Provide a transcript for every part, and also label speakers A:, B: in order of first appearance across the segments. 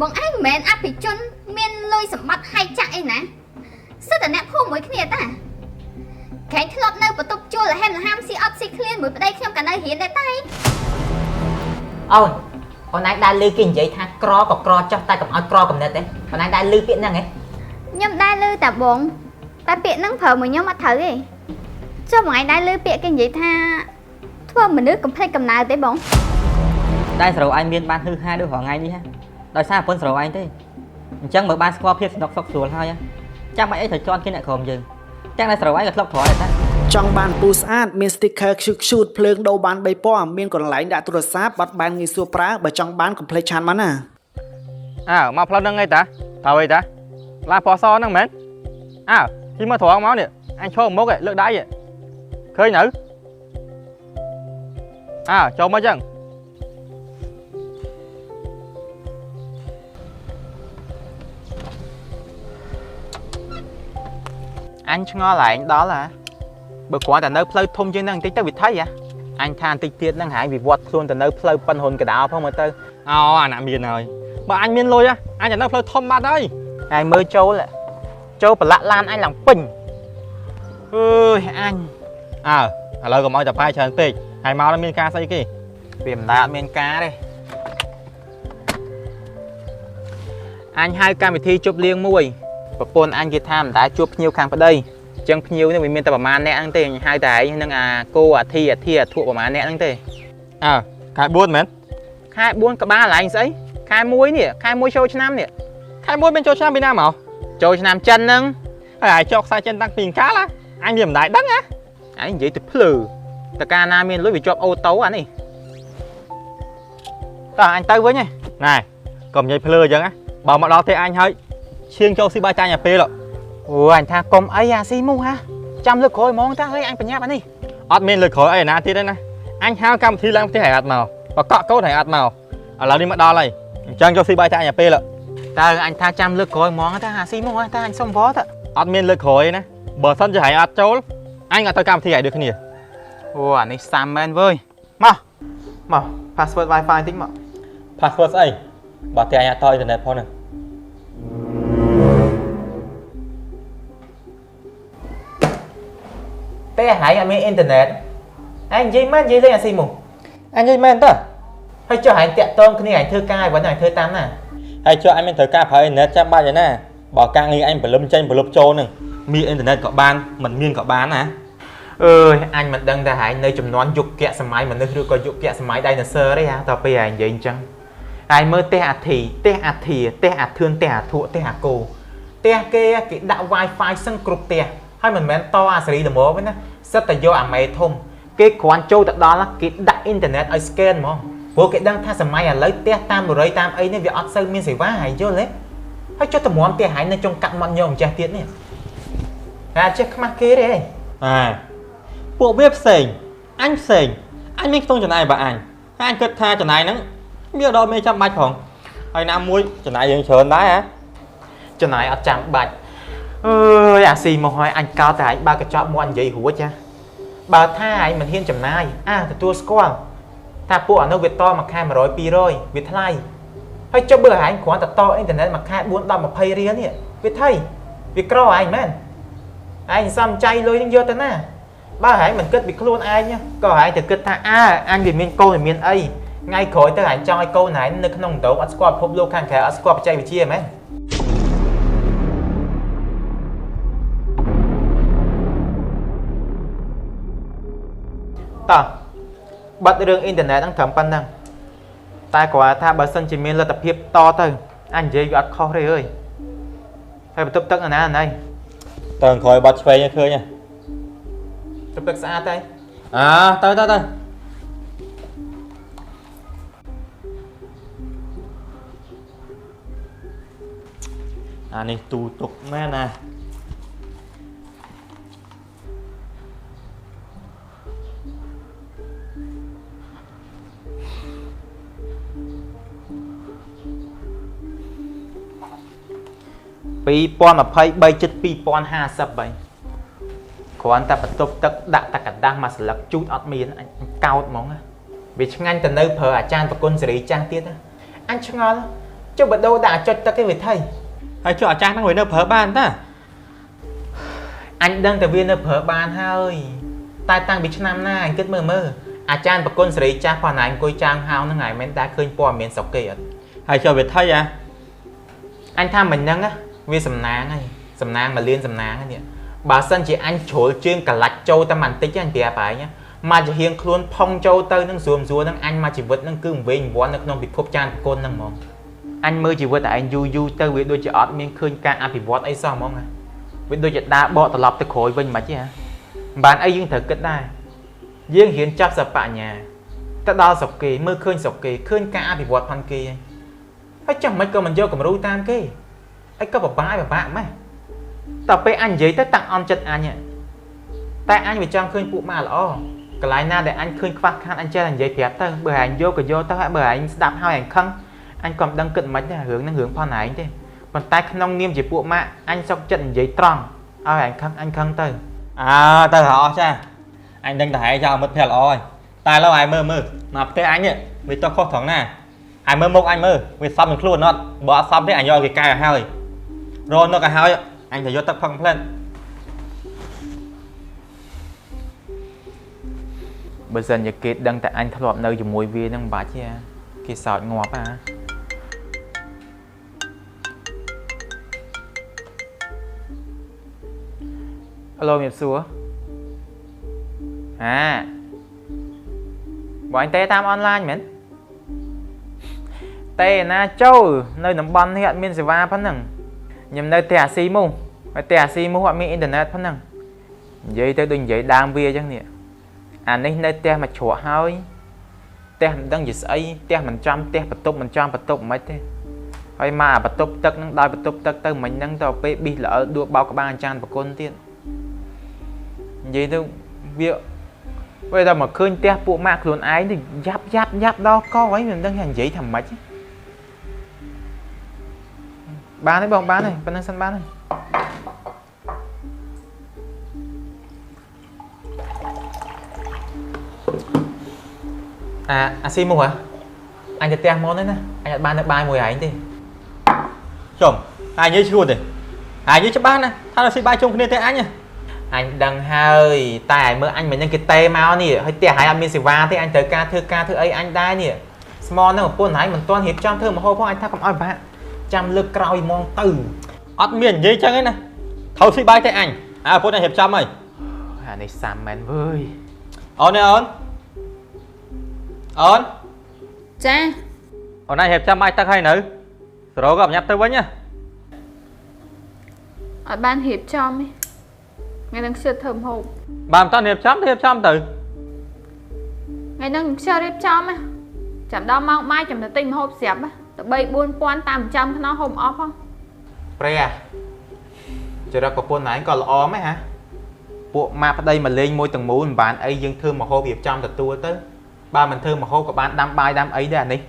A: បងឯងមិនមែនអភិជនមានលុយសម្បត្តិហែកចាក់អីណាសិតតែអ្នកភូមិមួយគ្នាតាក្រែងធ្លាប់នៅបន្ទប់ជួលលហេមលហាមស៊ីអត់ស៊ីឃ្លានមួយប្តីខ្ញុំក៏នៅរៀនដែរតែ
B: អូនអូនឯងដែលលឺគេនិយាយថាក្រក៏ក្រចោះតែកុំឲ្យក្រកំណិតទេអូនឯងដែលលឺពាក្យហ្នឹងហ៎
A: ខ្ញុំដែរលឺតាបងតែពាក្យហ្នឹងប្រើមួយខ្ញុំអត់ត្រូវទេចុះបងឯងដែរលឺពាក្យគេនិយាយថាធ្វើមនុស្សកំភ្លេចកំណើទេបង
B: តែស្រូវឯងមានបានហឺហាដូចរាល់ថ្ងៃនេះហ่ะដោយសារប្រពន្ធស្រូវឯងទេអញ្ចឹងបើបានស្គាល់ភាពសំណុកសុខស្រួលហើយហ่ะចាំបាច់អីត្រូវជន់គេអ្នកក្រុមយើងទាំងតែស្រូវឯងក៏ធ្លាប់ក្រដែរតា
C: ចង់បានពូស្អាតមាន sticker ខ្ជូតខ្ជូតភ្លើងដូរបាន3ពណ៌មានកន្លែងដាក់ទូរស័ព្ទបត់បែនងាយស្រួលប្រើបើចង់បានកុំភ្លេចឆានមកណា
D: អើមកផ្លូវហ្នឹងអីតាត្រូវអីតាឡានពណ៌សហ្នឹងមែនអើជិះមកត្រង់មកនេះអញឈរមុខឯងលើកដៃឯងឃើញនៅអើចូលមកចឹង
E: អញឆ្ងល់ឯងដល់ហ่ะបើគ្រាន់តែនៅផ្លូវធំជាងហ្នឹងបន្តិចទៅវិថីហ่ะអញថាបន្តិចទៀតហ្នឹងហែងវិវត្តខ្លួនទៅនៅផ្លូវប៉ិនហ៊ុនកដាលផងមើលទៅ
D: អូអាណាមានហើយបើអញមានលុយអញจะនៅផ្លូវធំបាត់ហើយ
E: ឯងមើលចូលហ่ะចូលប្រឡាក់ឡានអញឡើងពេញអើយអញ
D: អើឥឡូវកុំឲ្យតែប៉ាយច្រើនពេកហើយមកដល់មានការស្អីគេ
E: វាមិនដែលអត់មានការទេអញហៅកម្មវិធីជប់លៀងមួយប្រពន្ធអញគេថាមិនដែលជួបភ្ញៀវខាងប្តីអញ្ចឹងភ្ញៀវនេះវាមានតែប្រមាណអ្នកហ្នឹងទេអញហៅតែឯងនឹងអាគោអាធីអាធីអាធក់ប្រមាណអ្នកហ្នឹងទេ
D: អើខែ4មែន
E: ខែ4ក្បាលឡើងស្អីខែ1នេះខែ1ចូលឆ្នាំនេះ
D: ខែ1មានចូលឆ្នាំពីណាមក
E: ចូលឆ្នាំចិនហ្នឹង
D: ហើយអាយចកខ្សែចិនតាំងពីកាលអញវាមិនដែលដឹងណា
E: ឯងនិយាយទៅភ្លឺតើកាលណាមានលុយវាជាប់អូតូអានេះតោះអញទៅវិញហ៎
D: ណែកុំនិយាយភ្លឺអញ្ចឹងណាបើមកដល់ទេអញហើយឈៀងចូលស៊ីបាយចាញ់អាពេល
E: អូអញថាកុំអីអាស៊ីមូហាចាំលើកក្រោយហ្មងតាហើយអញបញ្ញាប់អានេះ
D: អត់មានលើកក្រោយអីណាទៀតទេណាអញហៅកម្មវិធីឡើងផ្ទះឲ្យអត់មកបកកកូនឲ្យអត់មកឥឡូវនេះមកដល់ហើយអញ្ចឹងចូលស៊ីបាយចាញ់អាពេល
E: តើអញថាចាំលើកក្រោយហ្មងតាអាស៊ីមូហាតាអញសុំវត្ត
D: អត់មានលើកក្រោយណាបើសិនជាឲ្យអត់ចូលអញក៏ទៅកម្មវិធីឲ្យដូចគ្នា
E: អូអានេះសាំមែនវើយមកមក password wifi តិចមក
D: password ស្អីបើតែអញអត់តអ៊ីនធឺណិតផងហ្នឹង
E: ទេហែងអត់មានអ៊ីនធឺណិតឯងនិយាយមែននិយាយលេងអាស៊ីមូ
D: អញនិយាយមែនតើ
E: ហើយចុះហែងតាក់តងគ្នាហែងធ្វើការឲ្យវិញហែងធ្វើតាមណា
D: ហើយចុះអញមានត្រូវការប្រើអ៊ីនធឺណិតចាំបាច់ឯណាបើការងារអញព្រលឹមចេញព្រលប់ចូលហ្នឹងមានអ៊ីនធឺណិតក៏បានមិនមានក៏បានណា
E: អើយអញមិនដឹងថាហែងនៅចំនួនយុគសម័យមនុស្សឬក៏យុគសម័យ Dinosaur ទេហ่าតទៅពេលហែងនិយាយអញ្ចឹងហែងមើលផ្ទះអាធីផ្ទះអាធាផ្ទះអាធឿនផ្ទះអាធក់ផ្ទះអាគោផ្ទះគេគេដាក់ Wi-Fi សឹងគ្រប់ផ្ទះហើយមិនមែនតអាសេរីល្មមទេណាសិតតែយកអាមេធំគេគ្រាន់ចូលទៅដល់គេដាក់អ៊ីនធឺណិតឲ្យ scan ហ្មងព្រោះគេដឹងថាសម័យឥឡូវផ្ទះតាមបុរីតាមអីនេះវាអត់សូវមានសេវាហែងយល់ទេហើយចុះតម្រាំផ្ទះហែងនៅចុងកាត់មាត់ញោមចេះទៀតនេះតែចេះខ្មាស់គេទេ
D: អែពួកវាផ្សេងអញផ្សេងអញមានខ្ទង់ចំណាយបើអញហើយអញគិតថាចំណាយហ្នឹងវាដល់មានចាំបាច់ផងហើយណាមួយចំណាយយើងច្រើនដែរហ៎
E: ចំណាយអត់ចាំបាច់អើយអាស៊ីមកហើយអញកោតតែឯងបើកញ្ចក់មាត់និយាយរួចចាបើថាឯងមិនហ៊ានចំណាយអាទទួលស្គាល់ថាពួកអានោះវាតមួយខែ100 200វាថ្លៃហើយចុះបើឯងគ្រាន់តែតអ៊ីនធឺណិតមួយខែ4 10 20រៀលនេះវាថៃវាក្រឯងមែនឯងសំចៃលុយនឹងយកទៅណាបើឯងមិនគិតពីខ្លួនឯងក៏ឯងទៅគិតថាអើអញវាមានកូនវាមានអីថ្ងៃក្រោយទៅឯងចង់ឲ្យកូនឯងនៅក្នុងដងអត់ស្គាល់ពិភពលោកខាងក្រៅអត់ស្គាល់បច្ចេកវិទ្យាមែនតោះបាត់រឿងអ៊ីនធឺណិតហ្នឹងត្រឹមប៉ុណ្្នឹងតែគ្រាន់ថាបើសិនជាមានលទ្ធភាពតទៅអញនិយាយវាអត់ខុសទេអើយហើយបន្ទប់ទឹកណាណៃ
D: តើក្រោយបាត់ឆ្វេងឃើញហ៎
E: បន្ទប់ទឹកស្អាតទេ
D: អើទៅទៅទៅអានេះទូទុកមែនណា
E: 2023ជិត2050ហើយគ្រាន់តែបន្ទប់ទឹកដាក់តែกระដាស់មួយស្លឹកជូតអត់មានអញកោតហ្មងវាឆ្ងាញ់ទៅនៅប្រើអាចារ្យប្រគុណសេរីចាស់ទៀតអញឆ្ងល់ ចុះបដូរដាក់អាចុចទឹកឯវិថី
D: ហើយចុះអាចារ្យហ្នឹងវានៅប្រើបានតា
E: អញដឹងតែវានៅប្រើបានហើយតែតាំងពីឆ្នាំណាអញគិតមើលមើលអាចារ្យប្រគុណសេរីចាស់ផងណាអង្គុយចាងហៅហ្នឹងឯងមិនដែលឃើញព័ត៌មានស្រុកគេអត់
D: ហើយចុះវិថីអា
E: អញថាមិនហ្នឹងណាវាសំណាងហើយសំណាងមកលៀនសំណាងហ្នឹងនេះបើសិនជាអញជ្រុលជើងកលាច់ចូលតែបន្តិចអញប្រាប់ឯងមកជាហៀងខ្លួនផុងចូលទៅនឹងស្រួលស្រួលនឹងអញមកជីវិតនឹងគឺវែងវាន់នៅក្នុងពិភពចានប្រគុណហ្នឹងហ្មងអញមើលជីវិតតែឯងយូរយូរទៅវាដូចជាអត់មានឃើញការអភិវឌ្ឍអីសោះហ្មងវាដូចជាដើរបកត្រឡប់ទៅក្រោយវិញមិនទេហ៎មិនបានអីយើងត្រូវគិតដែរយើងរៀនចាប់សបញ្ញាទៅដល់ស្រុកគេមើលឃើញស្រុកគេឃើញការអភិវឌ្ឍផនគេហើយចាំមិនក៏មិនយកគំរូតាមគេអីក៏បបាយបបាក់ម៉េះតើពេលអញនិយាយទៅតាំងអន់ចិត្តអញតែអញវាចង់ឃើញពួកម៉ាល្អកន្លែងណាដែលអញឃើញខ្វះខាតអញចេះតែនិយាយប្រាប់ទៅបើឯងយកក៏យកទៅហើយបើឯងស្ដាប់ហើយឯងខឹងអញក៏មិនដឹងគិតមិនដែររឿងហ្នឹងរឿងផនឯងទេប៉ុន្តែក្នុងនាមជាពួកម៉ាអញសុកចិត្តនិយាយត្រង់ឲ្យឯងខឹងអញខឹងទៅ
D: អើទៅរអស់ចាអញដឹងតែឯងចោលមិត្តភក្តិល្អហើយតែឥឡូវឯងមើលមើលមកផ្ទះអញនេះវាទៅខុសត្រង់ណាឯងមើលមុខអញមើលវាសមនឹងខ្លួនអត់បើអត់សមទេអញយកគេកែឲ្យហើយរនឹកឲ្យហើយអញទៅយកទឹកផឹកផ្លែត
E: បើសិនជាគេដឹងតែអញធ្លាប់នៅជាមួយវានឹងមិនបាច់ទេគេសោចងាប់ហ่าអាឡូមៀបសួរហាបងអញទេតាមអនឡាញមែនទេណាចូលនៅតំបន់នេះអត់មានសេវាប៉ុណ្ណឹងខ្ញុំនៅផ្ទះអាស៊ីមូហើយផ្ទះអាស៊ីមូអត់មានអ៊ីនធឺណិតប៉ុណ្ណឹងនិយាយទៅដូចនិយាយដើមវាអញ្ចឹងនេះអានេះនៅផ្ទះមកជ្រក់ហើយផ្ទះមិនដឹងជាស្អីផ្ទះមិនចំផ្ទះបន្ទប់មិនចំបន្ទប់មិនទេហើយមកអាបន្ទប់ទឹកនឹងដោយបន្ទប់ទឹកទៅមិញហ្នឹងទៅពេលប៊ីសល្អិលដួលបោកក្បាលអាចារ្យប្រគុណទៀតនិយាយទៅវាតែមកឃើញផ្ទះពួកម៉ាក់ខ្លួនឯងទៅយ៉ាប់យ៉ាប់យ៉ាប់ដល់កអីមិនដឹងថានិយាយថាម៉េចបានទេបងបានទេប៉ុណ្្នឹងសិនបានទេអាស៊ីមកហ៎អញទៅផ្ទះមកហ្នឹងណាអញអត់បាននៅបាយមួយឯងទេ
D: ចុំអញនិយាយឈួតទេអញនិយាយច្បាស់ណាស់ថានៅស៊ីបាយជុំគ្នាទេអញ
E: អញដឹងហើយតែមើលអញមិននឹងគេតេមកនេះហើយផ្ទះហើយអត់មានសេវាទេអញត្រូវការធ្វើការធ្វើអីអញដែរនេះស្មនឹងប្រពន្ធហើយមិនទាន់រៀបចំធ្វើម្ហូបផងអញថាកុំឲ្យបាក់ចាំលើកក្រោយហ្មងទៅ
D: អត់មាននិយាយចឹងឯណាត្រូវស៊ីបាយទេអញអើប្រពន្ធអញរៀបចំហើយ
E: អានេះសាំមែនវើយ
D: អូននេះអូនអូន
A: ចា
D: អូនឯងរៀបចំបាយទឹកហើយនៅសរោក៏ប្រញាប់ទៅវិញណា
A: អត់បានរៀបចំទេថ្ងៃហ្នឹងខ្ជិលធ្វើម្ហូប
D: បើមិនតន់រៀបចំរៀបចំទៅ
A: ថ្ងៃហ្នឹងខ្ជិលរៀបចំណាចាំដល់ម៉ោងបាយចាំទៅទិញម្ហូបស្រាប់ទៅ3 4000តាមចាំខ្នោះហូបអស់ផង
E: ព្រះចរិតប្រពន្ធឯងក៏ល្អម៉េះហ่ะពួកម៉ាក់ប្តីមកលេងមួយទាំងមូលមិនបានអីយើងធ្វើម្ហូបរៀបចំទទួលទៅបើមិនធ្វើម្ហូបក៏បានដាំបាយដាំអីដែរអានេះ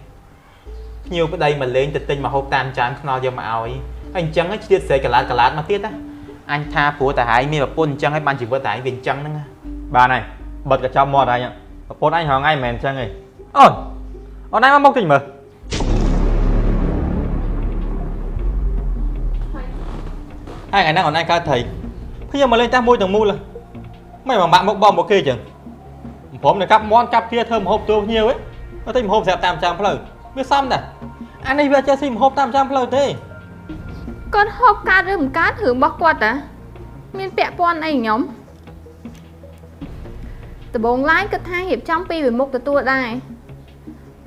E: ភ្ញៀវប្តីមកលេងទៅទិញម្ហូបតាមចានខ្នល់យកមកឲ្យអញ្ចឹងឆ្លៀតស្រែកលាតកលាតមកទៀតណាអញថាព្រោះតែឯងមានប្រពន្ធអញ្ចឹងឲ្យបានជីវិតតែឯងវាអញ្ចឹងហ្នឹង
D: បានហើយបិទកញ្ចប់មាត់ឯងប្រពន្ធអញរងថ្ងៃមិនមែនអញ្ចឹងទេអូនអូនឯងមកមុខតិចមើលហើយថ្ងៃហ្នឹងអូនឯងកើតត្រីភ្ញៀវមកលេងតែមួយទាំងមូលមិនមកបាក់មុខបងមកគេអញ្ចឹងព្រមនឹងកាប់មាន់កាប់ទាធ្វើម្ហូបទទួលភ្ញៀវឯងទៅទិញម្ហូបស្រាប់តាមចាំផ្លូវវាសមដែរអានេះវាចេះស៊ីម្ហូបតាមចាំផ្លូវទេ
A: គាត់ហូបកើតឬមិនកើតរឿងរបស់គាត់តាមានពាក់ព័ន្ធអីខ្ញុំដំបងឡាយគិតថារៀបចំពីវិមុខទទួលដែរ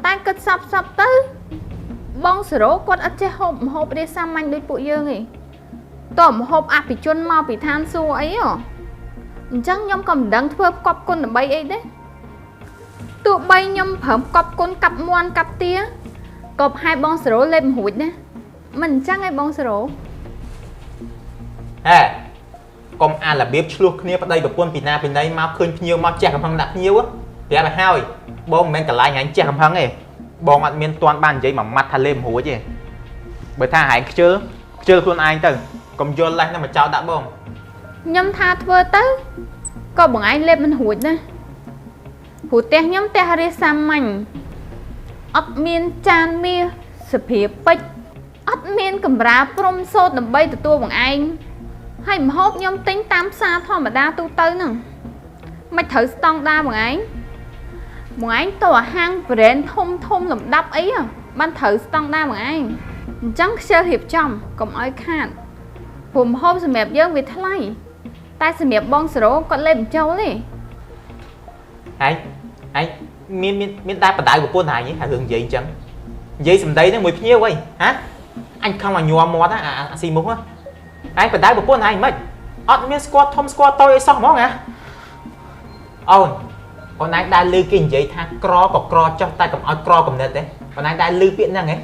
A: តែគិតសពសពទៅបងសរោគាត់អត់ចេះហូបម្ហូបរាសាមញ្ញដូចពួកយើងទេតើម្ហូបអភិជនមកពីឋានសួគ៌អីហ៎អញ្ចឹងខ្ញុំក៏មិនដឹងធ្វើផ្គប់គុណដើម្បីអីដែរទោះបីខ្ញុំព្រមផ្គប់គុណកាប់មាន់កាប់ទាក៏ប្រហែលបងសរោលេបមិនរួចដែរមិនអញ្ចឹងឯងបងសរោ
E: ហេកុំអារបៀបឆ្លោះគ្នាប្តីប្រពន្ធពីណាពីណីមកឃើញភ្ញៀវមកជះកំហឹងដាក់ភ្ញៀវប្រាប់ឲ្យហើយបងមិនមែនកន្លែងឯងជះកំហឹងទេបងអត់មានទាន់បាននិយាយមួយម៉ាត់ថាលេបមិនរួចទេបើថាឯងខ្ជិលខ្ជិលខ្លួនឯងទៅកុំយល់លេសនឹងមកចោលដាក់បង
A: ខ្ញុំថាធ្វើទៅក៏បងឯងលេបមិនរួចដែរព្រោះផ្ទះខ្ញុំផ្ទះរាសាមញ្ញអត់មានចានមាសសភាពេជ្រ មានកម្រាលព្រំសូត្រដើម្បីទទួលបងឯងហើយម្ហូបខ្ញុំទិញតាមផ្សារធម្មតាទូទៅហ្នឹងមិនត្រូវស្តង់ដាបងឯងបងឯងទៅអាហាង brand ធំធំលំដាប់អីបានត្រូវស្តង់ដាបងឯងអញ្ចឹងខ្ជិលរៀបចំកុំឲ្យខាតព្រោះម្ហូបសម្រាប់យើងវាថ្លៃតែសម្រាប់បងសរោគាត់លេបបញ្ចូលទេ
E: ឯងឯងមានមានមានតែបដៅប្រពន្ធឯងហ៎រឿងនិយាយអញ្ចឹងនិយាយសំដីហ្នឹងមួយភ្ញៀវអីហ៎អញខំឲ្យញ័រមាត់អាអាស៊ីមុខហ៎ឯងបដៅប្រពន្ធឯងមិនអត់មានស្គាល់ធំស្គាល់តូចអីសោះហ្មងហ៎អូនអូនឯងដែលឮគេនិយាយថាក្រក៏ក្រចុះតែកុំឲ្យក្រកំណត់ទេអូនឯងដែលឮពាក្យហ្នឹងហ៎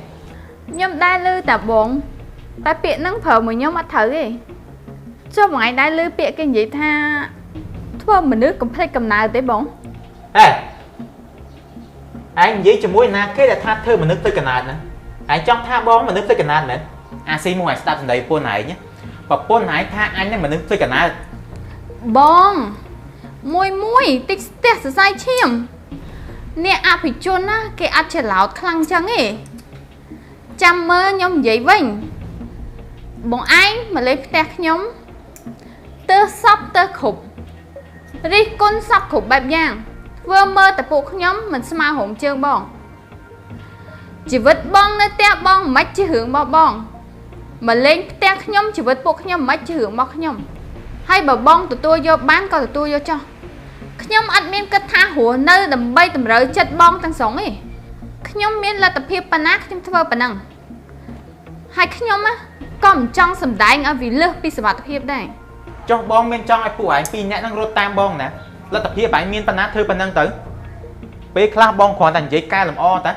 A: ខ្ញុំដែលឮតាបងតែពាក្យហ្នឹងប្រើមួយខ្ញុំអត់ត្រូវទេចុះបងឯងដែលឮពាក្យគេនិយាយថាធ្វើមនុស្សកំភ្លេចកំណើទេបង
E: ហេឯងនិយាយជាមួយណាគេដែលថាធ្វើមនុស្សភ្លេចកំណើហ្នឹងឯងចង់ថាបងមនុស្សភ្លេចកំណើមែនអាស៊ីមកឲ្យស្ដាប់សម្ដីប្រពន្ធឯងប្រពន្ធឯងថាអញហ្នឹងមនុស្សភ្លេចកំណើ
A: បងមួយមួយតិចស្ទះសរសៃឈាមអ្នកអភិជនណាគេអត់ច្រឡោតខ្លាំងចឹងទេចាំមើលខ្ញុំនិយាយវិញបងឯងមកលេងផ្ទះខ្ញុំទើសពទើគ្រប់រិះគុណសពគ្រប់បែបយ៉ាងធ្វើមើលតែពួកខ្ញុំមិនស្មើរោមជើងបងជីវិតបងនៅផ្ទះបងមិនជារឿងរបស់បងមកលេងផ្ទះខ្ញុំជីវិតពួកខ្ញុំមិនជារឿងរបស់ខ្ញុំហើយបើបងទទួលយកបានក៏ទទួលយកចុះខ្ញុំអត់មានគិតថារស់នៅដើម្បីតម្រូវចិត្តបងទាំងស្រុងទេខ្ញុំមានលទ្ធភាពប៉ុណ្ណាខ្ញុំធ្វើប៉ុណ្ណឹងហើយខ្ញុំក៏មិនចង់សម្ដែងឲ្យវាលើសពីសមត្ថភាពដែរ
E: ចុះបងមានចង់ឲ្យពួកឯងពីរនាក់នឹងរត់តាមបងណាលទ្ធភាពឯងមានប៉ុណ្ណាធ្វើប៉ុណ្ណឹងទៅពេលខ្លះបងគ្រាន់តែនិយាយកែលម្អតា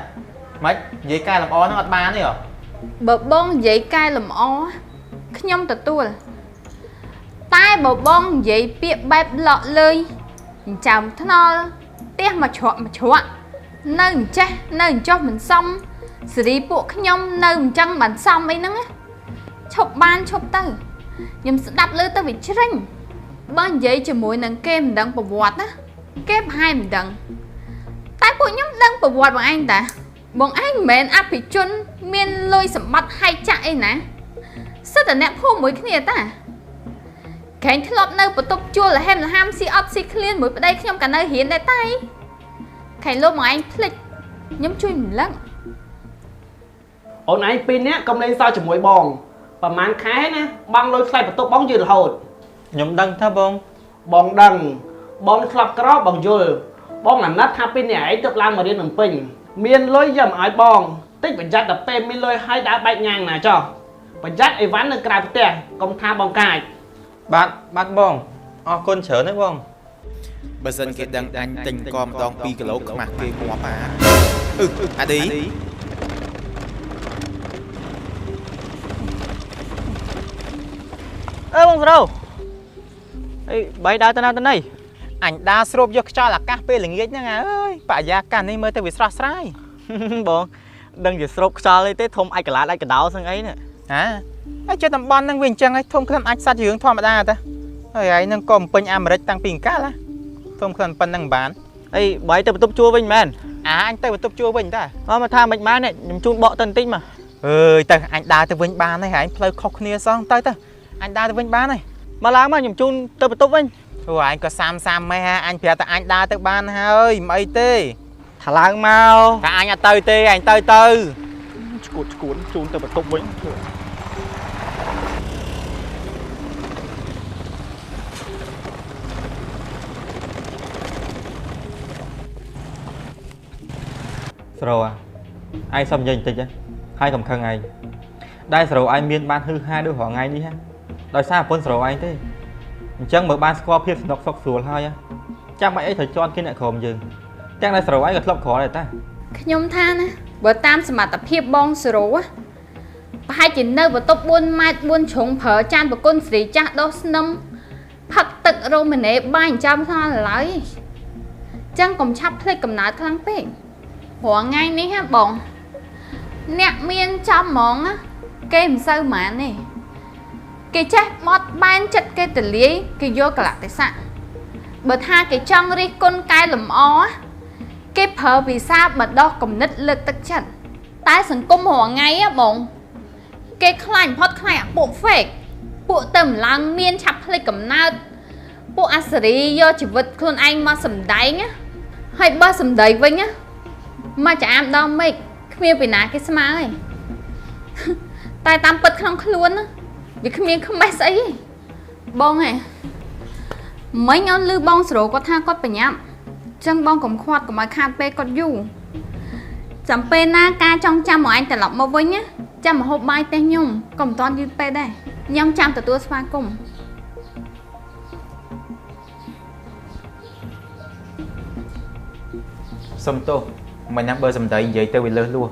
E: ម៉េចនិយាយកែលម្អហ្នឹងអត់បានទេហ៎
A: បើបងនិយាយកែលម្អខ្ញុំទទួលតែបើបងនិយាយពាក្យបែបលក់លើយចិញ្ចើមថ្នល់ផ្ទះមកជ្រក់មកជ្រក់នៅអញ្ចេះនៅអញ្ចោះមិនសមសេរីពួកខ្ញុំនៅអញ្ចឹងបានសមអីហ្នឹងឈប់បានឈប់ទៅខ្ញុំស្ដាប់លើទៅវាជ្រិញបើនិយាយជាមួយនឹងគេមិនដឹងប្រវត្តិណាគេប្រហែលមិនដឹងតែពួកខ្ញុំដឹងប្រវត្តិបងឯងតាបងឯងមិនមែនអភិជនមានលុយសម្បត្តិហែកចាក់អីណាសិតតែអ្នកភូមិមួយគ្នាតាក្រែងធ្លាប់នៅបន្ទប់ជួលលហេមលហាមស៊ីអត់ស៊ីឃ្លានមួយប្តីខ្ញុំក៏នៅរៀនដែរតែក្រែងលោកបងឯងភ្លេចខ្ញុំជួយមិនលឹង
C: អូនឯងពីរនាក់កុំលេងសើចជាមួយបងប្រហែលខែណាបងលុយថ្លៃបន្ទប់បងយឺតរហូត
D: ខ្ញុំដឹងថាបង
C: បងដឹងបងធ្លាប់ក្របងយល់បងអាណិតថាពីអ្នកឯងទើបឡើងមករៀនភ្នំពេញមានលុយយកមកឲ្យបងតិចប្រយ័ត្នដល់ពេលមានលុយឲ្យដើរបែកញ៉ាំងណាចុះប្រយ័ត្នអីវ៉ាន់នៅក្រៅផ្ទះកុំថាបងកាច
D: បាទបាទបងអរគុណច្រើនណាស់បង
E: បើសិនគេដឹងអញទិញកម្ដង2គីឡូខ្មាស់គេងាប់អាអឺអាឌី
B: អឺបងសរោអីបីដើរទៅណាទៅណី
E: អញដើរស្រូបយកខ្យល់អាកាសពេលល្ងាចហ្នឹងអើយបរិយាកាសនេះមើលទៅវាស្រស់ស្រាយ
B: បងដឹងជាស្រូបខ្យល់អីទេធំអាចកលាតអាចកដោសឹងអីនេះ
E: ហាហើយចិត្តតំបន់ហ្នឹងវាអញ្ចឹងហើយធំក្លិនអាចសត្វរឿងធម្មតាតាហើយឯងហ្នឹងក៏បំពេញអាមេរិកតាំងពីអង្កាលធំក្លិនប៉ុណ្្នឹងបាន
B: អីបីទៅបន្ទប់ជួលវិញមែន
E: អាអញទៅបន្ទប់ជួលវិញតា
B: អត់មកថាមិនបានខ្ញុំជូនបកទៅបន្តិចមក
E: អើយទៅអញដើរទៅវិញបានហើយឯងផ្លូវខុសគ្នាសោះទៅទៅអញដើរទៅវិញបានហើយ
B: មកឡើងមកខ្ញុំជូនទៅបន្ទប់វិញ
E: អូឯងក៏សាមសាមម៉េះអញប្រាប់តែអញដើរទៅបានហើយមិនអីទេ
B: ថាឡើងមក
E: ថាអញអត់ទៅទេអញទៅទៅ
B: ឈួតឈួនជូនទៅបន្ទប់វិញ
D: ស្រោឯងសុំនិយាយបន្តិចហើយកុំខឹងឯងដែលស្រោឯងមានបានហឺហាដូចរាល់ថ្ងៃនេះដោយសារប្រពន្ធស្រោឯងទេអញ្ចឹងមើលបានស្គាល់ភាពសំណុកសុខស្រួលហើយចាំបាច់អីត្រូវជន់គេអ្នកក្រមយើងទាំងដែលស្រោឯងក៏ធ្លាប់ក្រដែរតា
A: ខ្ញុំថាណាបើតាមសមត្ថភាពបងស្រោប្រហែលជានៅបន្ទប់4ម៉ែត្រ4ជ្រុងប្រើចានប្រគុណស្រីចាស់ដោះស្នឹមផឹកទឹករ៉ូម៉ាណេបាយចាំថ្នល់ឡើយចឹងកុំឆាប់ភ្លេចកំណើតខ្លាំងពេករាល់ថ្ងៃនេះហ่ะបងអ្នកមានចំហ្មងគេមិនសូវហ្មងទេគេចេះបត់បែនចិត្តគេទលាយគេយកកលៈទេសៈបើថាគេចង់រិះគន់កែលម្អគេប្រើភាសាបណ្ដោះគំនិតលើកទឹកចិត្តតែសង្គមរាល់ថ្ងៃហ៎បងគេ គេខ្លាចបំផុតខ្លាចអាពួក fake ពួកទៅម្លងមានឆាប់ភ្លេចកំណើតពួកអាសេរីយកជីវិតខ្លួនឯងមកសំដែងណាហើយបើសំដីវិញណាមកចាអាមដល់មេឃគ្មានពីណាគេស្មើទេ តែតាមពិតក្នុងខ្លួនណាវាគ្មានខ្មេះស្អីទេបងហ៎មិញអូនលឺបងស្រូគាត់ថាគាត់ប្រញាប់អញ្ចឹងបងកុំខាត់កុំឲ្យខាតពេលគាត់យូរចាំពេលណាការចង់ចាំមកឯងត្រឡប់មកវិញណាចាំមកហូបបាយផ្ទះខ្ញុំក៏មិនតាន់យឺតពេលដែរខ្ញុំចាំទទួលស្វាគមន៍
E: សុំទោសមិនណាបើសំដីនិយាយទៅវាលើសលួស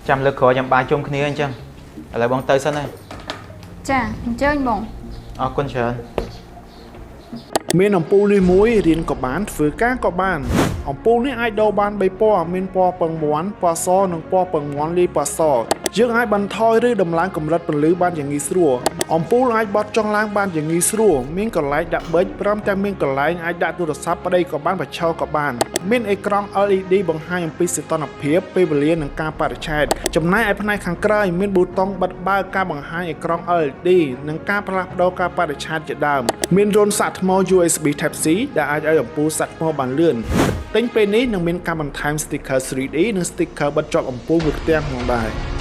E: ចាំលើកក្រោយចាំបាយជុំគ្នាអញ្ចឹងឥឡូវបងទៅសិនហើយ
A: ចាអញ្ជើញបង
E: អរគុណច្រើន
F: មានអំពូលនេះមួយរៀនក៏បានធ្វើការក៏បាន អំពូលនេះអាចដូរបាន3ពណ៌មានពណ៌ពឹងមាន់ពណ៌សនិងពណ៌ពឹងមាន់លាយពណ៌សយើងអាចបន្ថយឬដំឡើងកម្រិតពន្លឺបានយ៉ាងងាយស្រួលអំពូលអាចបត់ចុះឡើងបានយ៉ាងងាយស្រួលមានកន្លែងដាក់ប៊ិចព្រមទាំងមានកន្លែងអាចដាក់ទូរស័ព្ទប្តីក៏បានបញ្ឈរក៏បាន មានអេក្រង់ LED បង្ហាញអំពីសីតុណ្ហភាពពេលវេលានិងការបរិច្ឆេទចំណែកឯផ្នែកខាងក្រោយមានប៊ូតុងបិទបើកការបង្ហាញអេក្រង់ LED និងការផ្លាស់ប្ដូរការបរិច្ឆេទជាដើមមានរន្ធសាកថ្ម USB Type C ដែលអាចឲ្យអំពូលសាកថ្មបានលឿនទិញពេលនេះនឹងមានការបន្ថែម sticker 3D និង sticker បិទជាប់អំពូលមួយផ្ទាំងផងដែរ។